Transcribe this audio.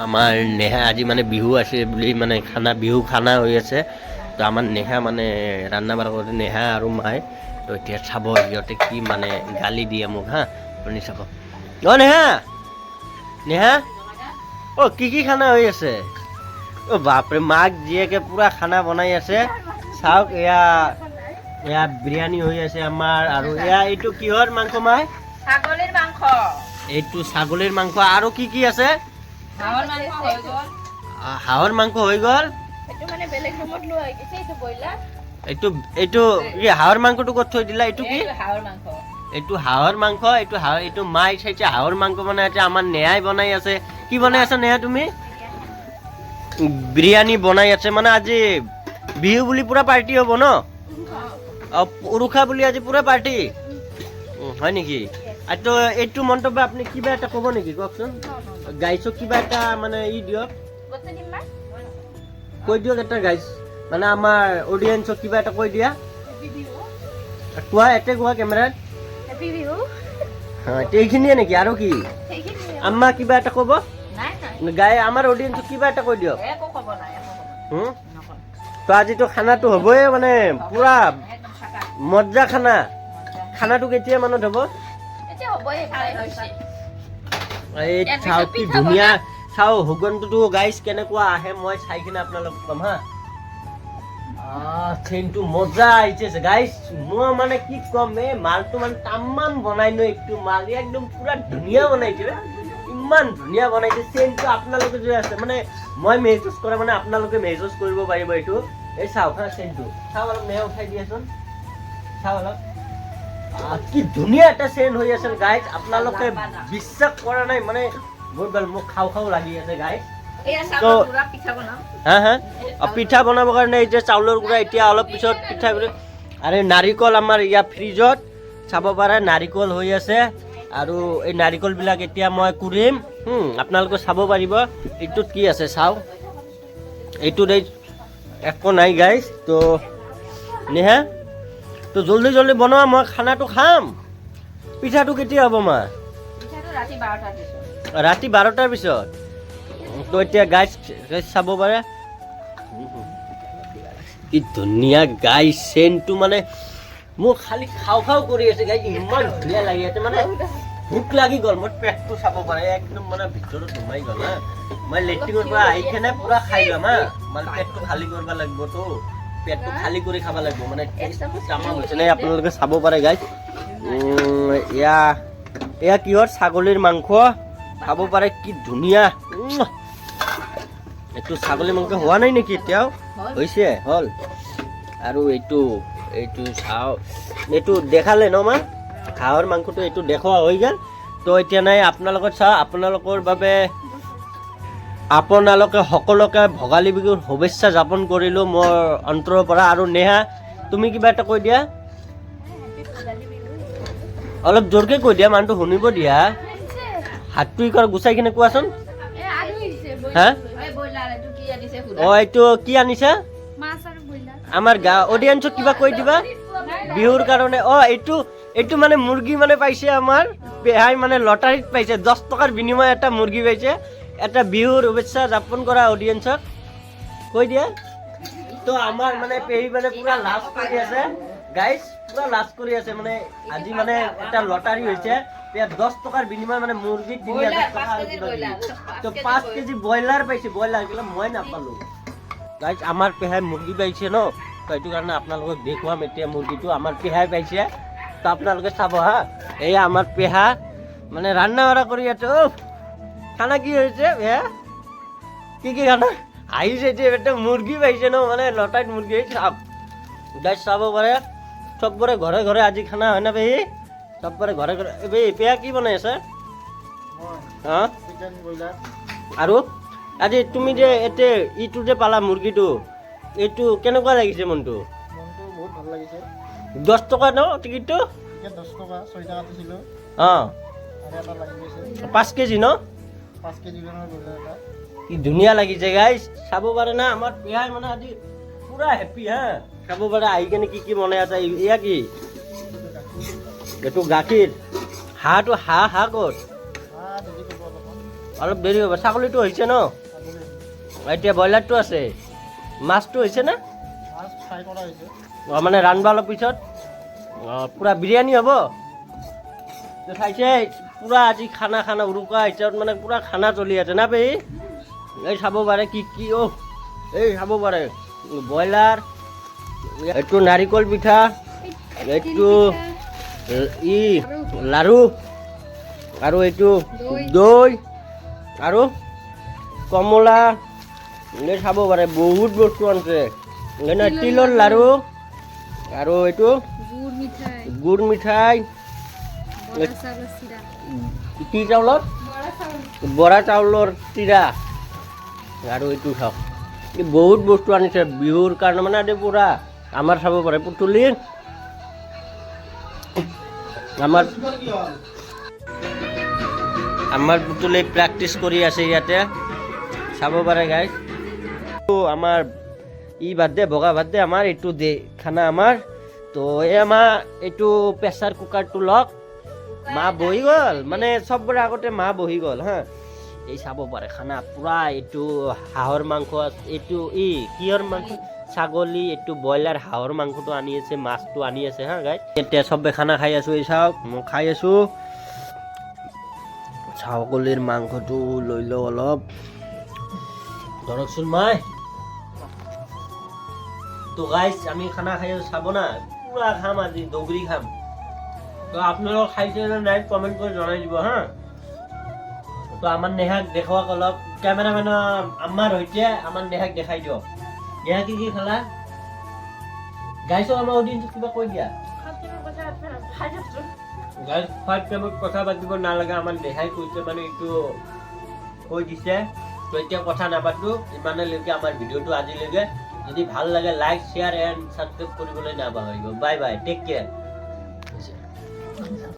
আমাৰ নেহা আজি মানে বিহু আছে বুলি মানে খানা, বিহু খানা হৈ আছে। তো আমাৰ নেহা মানে ৰান্ধা বাঢ়া কৰে, নেহা আৰু মায়ে। তো এতিয়া চাব সিহঁতে কি মানে গালি দিয়ে মোক। হা, আপুনি চাব। অ' নেহা, নেহা, অ' কি কি খানা হৈ আছে? অ' বাপৰে, মাক জীয়েকে পূৰা খানা বনাই আছে। চাওক, এয়া এয়া বিৰিয়ানী হৈ আছে আমাৰ। আৰু এয়া এইটো কিহৰ মাংস মাই? ছাগলীৰ মাংস। এইটো ছাগলীৰ মাংস। আৰু কি কি আছে? হাঁহৰ মাংস হৈ গ'ল। হাঁহৰ মাংস হৈ গ'ল। সেইটো মানে বেলেগ ৰুমত লোৱা হৈ গৈছে, এইটো ব্ৰইলাৰ। এইটো কি? হাঁহৰ মাংসটো ক'ত থৈ দিলা? এইটো কি? এইটো হাঁহৰ মাংস। এইটো হাঁহৰ মাংস। এইটো হাঁহ, এইটো মাই চাইছে, হাঁহৰ মাংস বনাই আছে। আমাৰ নেহাই বনাই আছে। কি বনাই আছে নেহা তুমি? বিৰিয়ানী বনাই আছে। মানে আজি বিহু বুলি পুৰা পাৰ্টি হ'ব ন? উৰুষা বুলি আজি পুৰা পাৰ্টি হয় নেকি? আৰু তো এইটো মন্তব্য আপুনি কিবা এটা ক'ব নেকি? কওকচোন গাইছক, কিবা এটা মানে ই দিয়ক। গোটেই দিম মা। কৈ দিয়ক এটা গাইছ, মানে আমাৰ অডিয়েঞ্চক কিবা এটা কৈ দিয়া। হেপী বিহু। কোৱা, এতে কোৱা কেমেৰাত। হেপী বিহু। হয়, এইখিনিয়ে নেকি? আৰু কি? সেইখিনিয়ে। আম্মা, কিবা এটা ক'ব? নাই নাই। গাই আমাৰ অডিয়েঞ্চক কিবা এটা কৈ দিয়ক। একো ক'ব নাই, একো ক'ব নাই। নকওঁ। তো আজিতো খানাটো হ'বই মানে পুৰা একদম খাটা। মজা খানা। মজা। খানাটো কেতিয়া মানত হ'ব? এতিয়া হ'বই, প্ৰায় হৈছে। এই ইয়াৰ পিছত চাওক, কি পিঠা। ধুনীয়া। চাওঁ সুগন্ধটো গাইছ কেনেকুৱা আহে। মই চাই কিনে আপোনালোকক ক'ম। হা, চেনটো মজা আহিছে গাইছ। মই মানে কি ক'ম, এই মালটো মানে তামাম বনাই ন। এইটো মাল একদম পুৰা ধুনীয়া বনাইছে বে। ইমান ধুনীয়া বনাইছে চেনটো। আপোনালোকে যে আছে মানে মই মেহচুচ কৰা, মানে আপোনালোকে মেহচুচ কৰিব পাৰিব এইটো। এই চাওক হা, চেনটো চাওক অলপ। নেহা, উঠাই দিয়াচোন, চাওক অলপ। কি ধুনীয়া এটা চেন হৈ আছে গাইজ। আপোনালোকে বিশ্বাস কৰা নাই, মানে বহুত ভাল। মোক খাওঁ খাওঁ লাগি আছে গাইজ। এয়া চাউলৰ গুড়া, পিঠা বনাম। হা হা, পিঠা বনাবৰ কাৰণে এতিয়া চাউলৰ গুড়া, এতিয়া অলপ পিছত পিঠা গুড়ি। আৰু নাৰিকল আমাৰ ইয়াৰ ফ্ৰিজত চাব পাৰে, নাৰিকল হৈ আছে। আৰু এই নাৰিকলবিলাক এতিয়া মই কুৰিম। আপোনালোকে চাব পাৰিব। এইটোত কি আছে চাওঁ। এইটোত এই একো নাই গাইজ। তো নেহা, তো জল্দি জল্দি বনোৱা, মই খানাটো খাম। পিঠাটো কেতিয়া হ'ব মা? পিঠাটো ৰাতি 12টাৰ পিছত। ৰাতি 12টাৰ পিছত। তো এতিয়া গাইজ গাইজ চাব পাৰে, কি ধুনীয়া গাইজ চেনটো। মানে মোৰ খালি খাওঁ খাওঁ কৰি আছে গাইজ। ইমান ধুনীয়া লাগি আছে, মানে ভোক লাগি গ'ল। মোৰ পেটটো চাব পাৰে, একদম মানে ভিতৰত সোমাই গ'ল। হা, মই লেট্ৰিনৰ পৰা আহি কেনে পুৰা খাই ল'ম। হা, মানে পেটটো খালী কৰিব লাগিবতো, পেটটো খালী কৰি খাব লাগিব। মানে তামাম হৈছে নে? আপোনালোকে চাব পাৰে গাইজ। এয়া এয়া কিহৰ? ছাগলীৰ মাংস। খাব পাৰে, কি ধুনীয়া। এইটো ছাগলী মাংস হোৱা নাই নেকি এতিয়াও? হৈছে, হ'ল। আৰু এইটো চাওঁ, এইটো দেখালে ন মা? হাঁহৰ মাংসটো এইটো দেখুওৱা হৈ গ'ল। তো এতিয়া নাই আপোনালোকৰ চাওঁ, আপোনালোকৰ বাবে আপোনালোকে সকলোকে ভোগালী বিহুৰ শুভেচ্ছা জ্ঞাপন কৰিলোঁ মোৰ অন্তৰৰ পৰা। আৰু নেহা, তুমি কিবা এটা কৈ দিয়া। অলপ জোৰকে কৈ দিয়া, মানুহটো শুনিব দিয়া। হাতটো ই কৰ, গুচাই কিনে কোৱাচোন। হা। এই ব্ৰইলাৰ এইটো কি আনিছে সুধা। অ, এইটো কি আনিছা? মাছ আৰু ব্ৰইলাৰ। আমাৰ গা অডিয়েঞ্চক কিবা কৈ দিবা বিহুৰ কাৰণে। অ, এইটো মানে মুৰ্গী মানে পাইছে আমাৰ পেহাই, মানে লটাৰীত পাইছে। 10 টকাৰ বিনিময়ত এটা মুৰ্গী পাইছে। এটা বিহুৰ শুভেচ্ছা জ্ঞাপন কৰা, অডিয়েঞ্চক কৈ দিয়া। তো আমাৰ মানে পেহী মানে পুৰা লাজ কৰি আছে গাইজ, পুৰা লাজ কৰি আছে। মানে আজি মানে এটা লটাৰী হৈছে ইয়াত, 10 টকাৰ বিনিময় মানে মুৰ্গী 3000 টকা আৰু কিবা কিবি। তো 5 কেজি ব্ৰইলাৰ পাইছে, ব্ৰইলাৰ কিন্তু মই নাপালো গাইজ। আমাৰ পেহাই মুৰ্গী পাইছে ন, তো এইটো কাৰণে আপোনালোকক দেখুৱাম এতিয়া। মুৰ্গীটো আমাৰ পেহাই পাইছে, তো আপোনালোকে চাব। হা, এয়া আমাৰ পেহা মানে ৰান্না বাঢ়া কৰি আছে। অ, খানা কি হৈছে পেহা? কি কি খানা আহিছে এতিয়া? এটা মুৰ্গী পাইছে ন, মানে লটাৰীত মুৰ্গী। চাওক গাইজ, চাব পাৰে, চবৰে ঘৰে ঘৰে আজি খানা হয় না পেহী? চবৰে ঘৰে ঘৰে। এই পেহী, পেহা কি বনাই আছে? হা? Chicken broiler. আৰু আজি তুমি যে এতিয়া ইটো যে পালা মুৰ্গীটো, এইটো কেনেকুৱা লাগিছে মনটো? মনটো বহুত ভাল লাগিছে। 10 টকা ন টিকিটটো? চিকেন 10 টকা, 6টা কাটিছিলোঁ। আৰু এটা লাগি গৈছে। 5 কেজি ন? 5 কেজি ওজনৰ ব্ৰইলাৰ এটা। কি ধুনীয়া লাগিছে গাইজ, চাব পাৰে না? আমাৰ পেহাই মানে আজি পুৰা হেপী। হা, চাব পাৰে আহি কেনে কি কি বনাই আছে। এয়া কি? এইটো গাখীৰ। এইটো গাখীৰ। হাঁহটো, হাঁহ ক'ত? হাঁহ দেৰি কৰিব অলপমান। অলপ দেৰি হ'ব। ছাগলীটো হৈছে ন? এতিয়া ব্ৰইলাৰটো আছে, মাছটো হৈছে নে? মাছ ফ্ৰাই কৰা হৈছে। অঁ, মানে ৰান্ধবা অলপ পিছত। অঁ, পূৰা বিৰিয়ানী হ'ব। তো চাইছে, পূৰা আজি খানা খানা, উৰুকা হিচাপত মানে পূৰা খানা চলি আছে না পেহী? এই চাব পাৰে কি কি। অ' এই চাব পাৰে, ব্ৰইলাৰ, এইটো নাৰিকল পিঠা, এইটো ই লাৰু আৰু এইটো দৈ আৰু কমলা। এই চাব পাৰে, বহুত বস্তু আনছে। এই নহয়, তিলৰ লাৰু আৰু এইটো গুড় মিঠাই। গুড় মিঠাই। বৰা চাউলৰ চিৰা। কি চাউলৰ? বৰা চাউল। বৰা চাউলৰ চিৰা। আৰু এইটো চাওক, এই বহুত বস্তু আনিছে বিহুৰ কাৰণে। মানে আজি পূৰা আমাৰ চাব পাৰে পুতুলি আমাৰ। কি হ'ল? আমাৰ পুতুলি প্ৰেক্টিচ কৰি আছে ইয়াতে, চাব পাৰে গাইজ। আমাৰ ই বাদ দে, বগা ভাত দে, আমাৰ এইটো দে খানা আমাৰ। তো এই আমাৰ এইটো প্ৰেছাৰ কুকাৰটো লওক। মা বহি গ'ল, মানে চবৰে আগতে মা বহি গ'ল। হা, এই চাব পাৰে খানা পূৰা। এইটো হাঁহৰ মাংস আছে, এইটো ই কিহৰ মাংস? ছাগলী। এইটো ব্ৰইলাৰ, হাঁহৰ মাংসটো আনি আছে, মাছটো আনি আছে। হা গাইজ, এতিয়া চবে খানা খাই আছো। এই চাওক, মই খাই আছো। ছাগলীৰ মাংসটো লৈ লওঁ অলপ, ধৰকচোন মাই। তো গাইজ, আমি খানা খাই আছো, চাব না, পুৰা খাম আজি, দগৰি খাম। তো আপোনালোক খাইছে নে নাই কমেণ্ট কৰি জনাই দিব। হা, তো আমাৰ নেহাক দেখুৱাক অলপ। কেমেৰামেনৰ আমাৰ সৈতে আমাৰ নেহাক দেখাই দিয়ক। নেহা, কি কি খালা? গাইছক, আমাৰ অডিয়েঞ্চক কিবা কৈ দিয়া। গাইছ, ফাৰ্ষ্ট টাইমত কথা পাতিব নালাগে, আমাৰ নেহাই কৈছে, মানে এইটো কৈ দিছে। তো এতিয়া কথা নাপাতো। ইমানলৈকে আমাৰ ভিডিঅ'টো আজিলৈকে। যদি ভাল লাগে, লাইক, শ্বেয়াৰ এণ্ড ছাবস্ক্ৰাইব কৰিবলৈ নাপাহৰিব। Bye bye, take care.